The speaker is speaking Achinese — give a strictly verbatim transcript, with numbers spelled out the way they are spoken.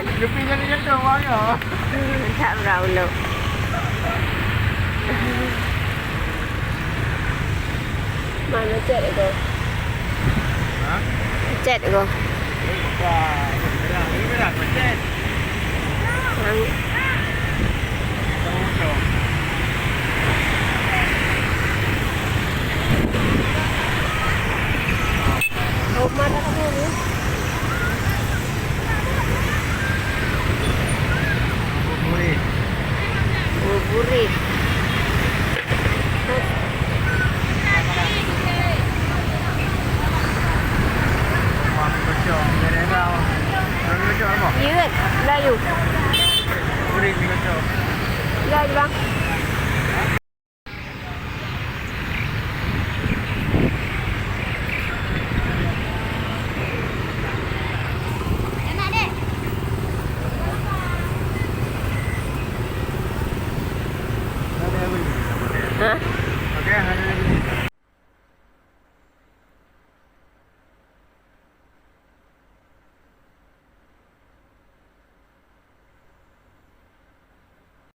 Lebih jadi jatuh, Bang, ya. Tak berau lo. Mana cek tu? Ha? Cek tu. Wah, merah. Ini merah, cek. Yang Buburit. Buburit. Wah, kocok. Dari dah. Dari kocok apa? Ya, Melayu. Buburit ni kocok. Ya, bang.